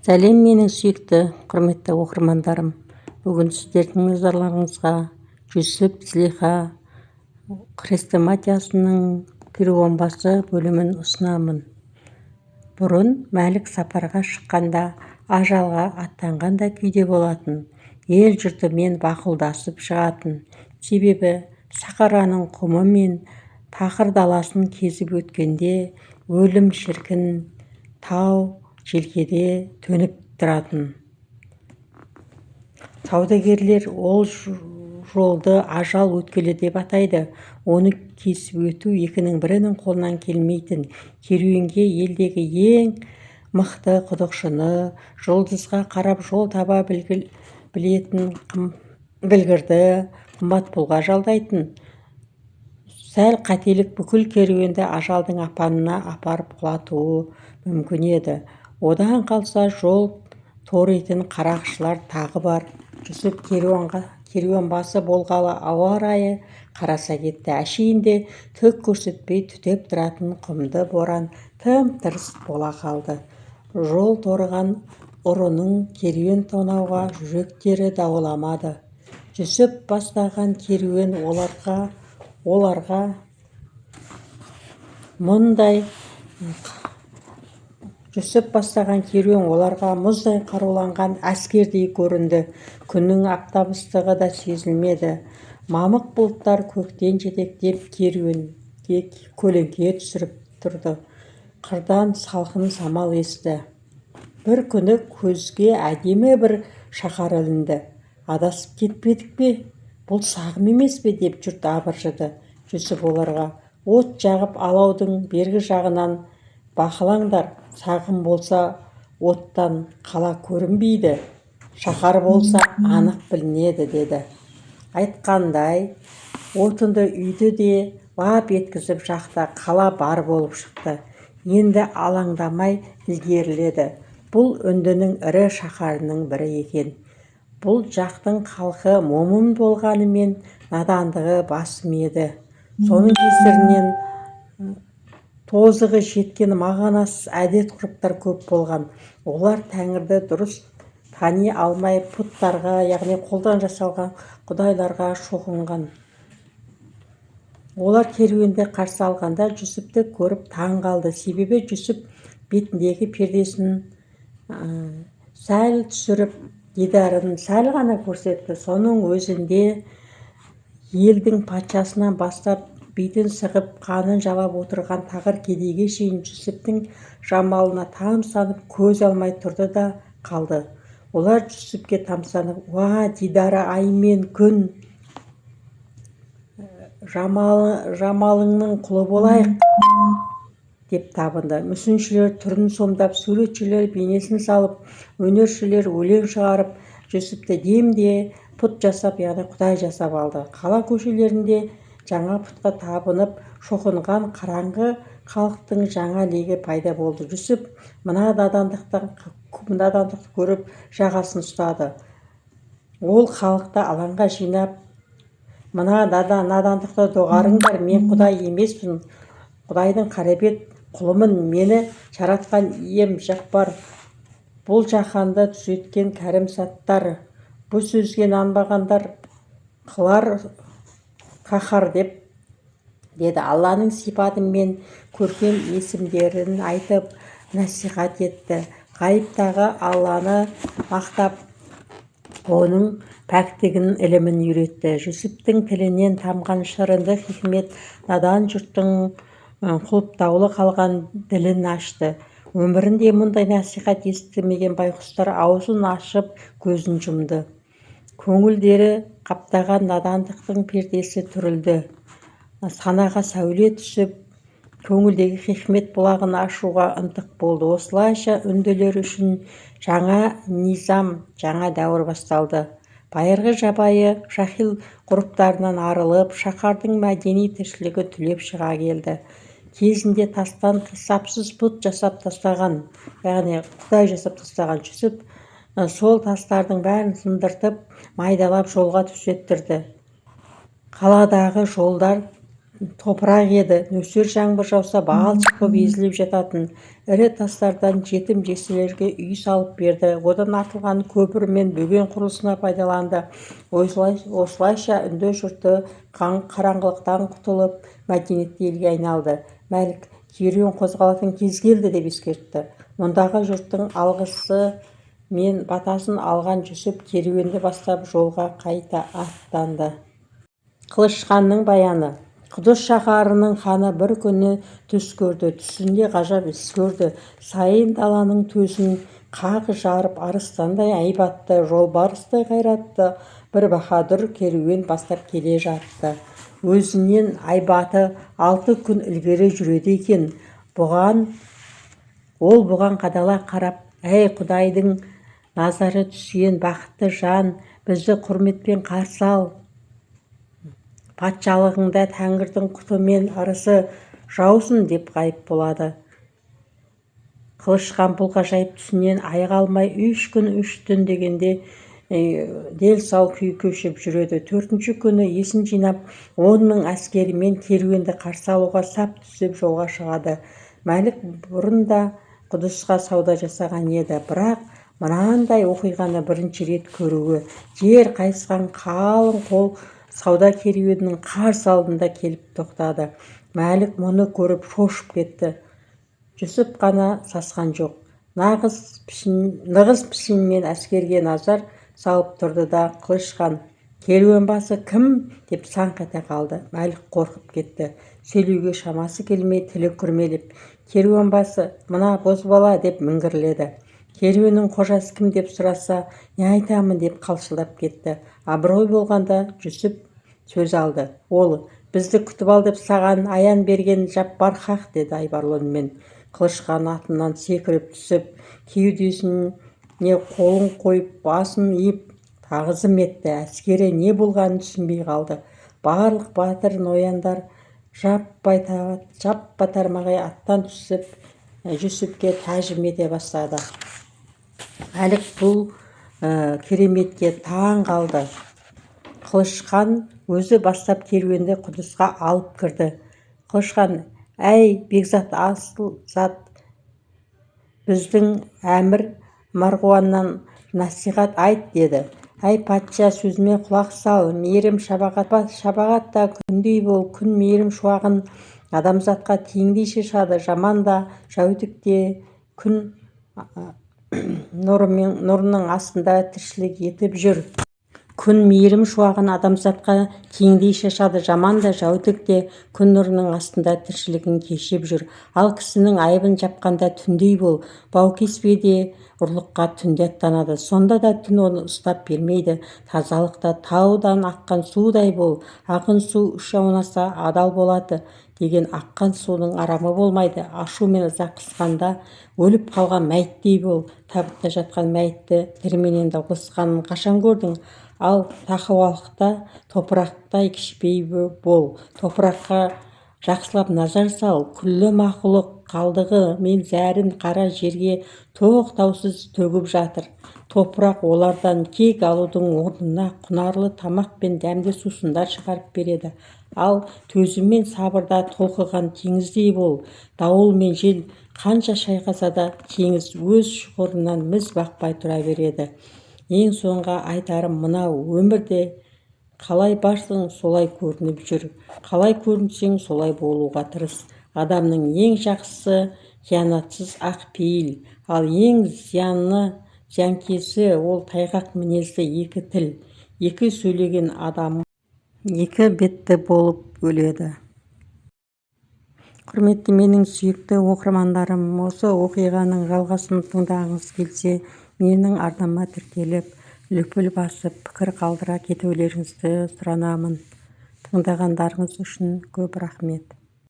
Сәлем, менің сүйікті, құрметті оқырмандарым! Бүгін сіздердің назарларыңызға Жүсіп Зылиха хрестоматиясының Керуенбасы бөлімін ұсынамын. Бұрын Мәлік сапарға шыққанда ажалға аттанғандай күйде болатын. Ел-жұртымен бақұлдасып шығатын. Себебі сахараның құмы мен тақыр даласын кезіп өткенде өлім шіркін тау желкеде төніп тұратын. Саудагерлер ол жолды ажал өткелі деп атайды. Оны кесіп өту екінің бірінің қолынан келмейтін. Керуенге елдегі ең мықты құдықшыны, жұлдызға қарап жол таба білетін білгірді қымбат пұлға жалдайтын. Сәл қателік бүкіл керуенді ажалдың апанына апарып құлатуы мүмкін еді. Одан қалса, жол торитын қарақшылар тағы бар. Жүсіп керуенбасы болғалы ауа райы қараса кетті. Әшейінде түк көрсетпей түтеп тұратын құмды боран тым-тырыс бола қалды. Жол торыған ұрының керуен тонауға жүректері дауаламады. Жүсіп бастаған керуен оларға мұндай Жүсіп бастаған керуен оларға мұздай қаруланған әскердей көрінді. Күннің аптап ыстығы да сезілмеді. Мамық бұлттар көктен жетектеп, керуенге көлеңке түсіріп тұрды. Қырдан салқын самал есті. Бір күні көзге әдемі бір шаһар ілінді. «Адасып кетпедік пе? Бұл Сағым емес пе?» – деп жұрт абыржыды. Жүсіп оларға: «От жағып, алаудың бергі жағынан бақылаңдар. Сағым болса, оттан қала көрінбейді, шаһар болса, анық білінеді», – деді. Айтқандай, отынды үйді де лап еткізіп жақты. Қала бар болып шықты. Енді алаңдамай ілгеріледі. Бұл Үндінің ірі шаһарының бірі екен. Бұл жақтың халқы момын болғанымен, надандығы басым еді. Соның кесірінен тозығы жеткен мағынасыз әдет-ғұрыптар көп болған. Олар Тәңірді дұрыс тани алмай, пұттарға, яғни қолдан жасалған құдайларға шоқынған. Олар керуенді қарсы алғанда Жүсіпті көріп таң қалды. Себебі Жүсіп бетіндегі пердесін сәл түсіріп, дидарын сәл ғана көрсетті. Соның өзінде елдің патшасынан бастап бетін сығып, қанын жалап отырған тақыр кедейге шейін Жүсіптің жамалына тамсанып, көз алмай тұрды да қалды. Олар Жүсіпке тамсанып: «Уа, дидары ай мен күн, жамалыңның құлы болайық!» – деп табынды. Мүсіншілер түрін сомдап, суретшілер бейнесін салып, өнершілер өлең шығарып, Жүсіпті демде пұт жасап, яғни құдай жасап алды. Қала көшелерінде жаңа пұтқа табынып, шоқынған қараңғы халықтың жаңа легі пайда болды. Жүсіп мына надандықты көріп, жағасын ұстады. Ол халықты алаңға жинап: «Мына надандықты доғарыңдар! Мен құдай емеспін, құдайдың қарабет құлымын. Мені жаратқан ием Жаппар, бұл жаһанды түзеткен Кәрім Саттар. Бұл сөзге нанбағандар қылар қаһар», – деп деді. Алланың сипаты мен көркем есімдерін айтып, насихат етті. Ғайыптағы Алланы мақтап, оның пәктігін, ілімін үйретті. Жүсіптің тілінен тамған шырынды хикмет надан жұрттың құлыптаулы қалған ділін ашты. Өмірінде мұндай насихат естімеген байқұстар аузын ашып, көзін жұмды. Көңілдері қаптаған надандықтың пердесі түрілді. Санаға сәуле түсіп, көңілдегі хикмет бұлағын ашуға ынтық болды. Осылайша үнділер үшін жаңа низам, жаңа дәуір басталды. Байырғы жабайы жаһил ғұрыптарынан арылып, шаһардың мәдени тіршілігі түлеп шыға келді. Кезінде тастан қисапсыз пұт жасап тастаған, яғни құдай жасап тастаған Жүсіп сол тастардың бәрін сындыртып, майдалап, жолға төсеттірді. Қаладағы жолдар Топырақ еді, нөсер жаңбыр жауса, балшық боп езіліп жататын. Ірі тастардан жетім-жесірлерге үй салып берді. Одан артылған көпір мен бөген құрылысына пайдаланды. Осылайша үнді жұрты қараңғылықтан құтылып, мәдениетті елге айналды. Мәлік: «Керуен қозғалатын кез келді», – деп ескертті. Мұндағы жұрттың алғысы мен батасын алған Жүсіп керуенді бастап, жолға қайта аттанды. Қылышханның баяны. Құдыс шаһарының ханы бір күні түс көрді. Түсінде ғажап іс көрді: сайын даланың төсін қақ жарып, арыстандай айбатты, жолбарыстай қайратты бір баһадүр керуен бастап келе жатты. Өзінен айбаты 6 күн ілгері жүреді екен. Бұған ол бұған қадала қарап: «Әй, Құдайдың назары түскен бақытты жан, бізді құрметпен қарсы ал! Патшалығыңда Тәңірдің құты мен ырысы жаусын», – деп ғайып болады. Қылышхан бұл ғажайып түсінен айыға алмай, 3 күн 3 түн дегенде дел-сал күй кешіп жүреді. Төртінші күні есін жинап, 10 000 әскерімен керуенді қарсы алуға сап түзеп, жолға шығады. Мәлік бұрын да Құдысқа сауда жасаған еді, бірақ мынандай оқиғаны бірінші рет көруі. Жер қайысқан қалың қол сауда керуенінің қарсы алдында келіп тоқтады. Мәлік мұны көріп шошып кетті. Жүсіп қана сасқан жоқ. Нығыз пішінмен әскерге назар салып тұрды да: «Қылышхан, керуенбасы кім?» – деп саңқ ете қалды. Мәлік қорқып кетті. Сөйлеуге шамасы келмей, тілі күрмеліп: «Керуенбасы мына бозбала», – деп міңгірледі. «Керуеннің қожасы кім деп сұраса, не айтамын?» – деп қалшылдап кетті. Абырой болғанда, Жүсіп сөз алды. Ол: «Бізді күтіп ал деп саған аян берген Жаппар хақ», – деді айбарлы үнмен. Қылышхан атынан секіріп түсіп, кеудесіне қолын қойып, басын иіп тағзым етті. Әскері не болғанын түсінбей қалды. Барлық батыр нояндар жаппай жаппа-тармағай аттан түсіп, Жүсіпке тәжім ете бастады. Мәлік бұл кереметке таң қалды. Қылышхан өзі бастап керуенді Құдысқа алып кірді. Қылышхан: «Әй, бекзат, асыл зат, біздің әмір Марғұланнан насихат айт», – деді. «Әй, патша, сөзіме құлақ сал. Мейірім, шапағат та күндей бол. Күн мейірім шуағын адамзатқа теңдей шашады. Жаман да, жәутік те күн нұрының астында тіршілік етіп жүр. Күн мейірім шуағын адамзатқа теңдей шашады. Жаман да, жәутік те күн нұрының астында тіршілігін кешіп жүр. Ал кісінің айыбын жапқанда түндей бол. Баукеспе де ұрлыққа түнде аттанады. Сонда да түн оны ұстап бермейді. Тазалықта таудан аққан судай бол. Ағын су үш аунаса, адал болады деген, аққан судың арамы болмайды. Ашу мен ыза қысқанда, өліп қалған мәйіттей бол. Табытта жатқан мәйітті тіріменен дауласқанын қашан көрдің? Ал тақуалықта топырақтай кішіпейіл бол. Топыраққа жақсылап назар сал. Күллі мақұлық қалдығы мен зәрін қара жерге тоқтаусыз төгіп жатыр. Топырақ олардан кек алудың орнына құнарлы тамақ пен дәмді сусындар шығарып береді. Ал төзім мен сабырда толқыған теңіздей бол. Дауыл мен жел қанша шайқаса да, теңіз өз шұқырынан міз бақпай тұра береді. Ең соңғы айтарым мынау: өмірде қалай барсың, солай көрініп жүр. Қалай көрінсең, солай болуға тырыс. Адамның ең жақсысы – қиянатсыз ақ пейіл, ал ең зияны, зиянкесі – ол тайғақ мінезді. Екі тіл, екі сөйлеген адам екі бетті болып өледі. Құрметті менің сүйікті оқырмандарым, осы оқиғаның жалғасын тыңдағыңыз келсе, менің арнама тіркеліп, лүпіл басып, пікір қалдыра кетулеріңізді сұранамын. Тыңдағандарыңыз үшін көп рахмет.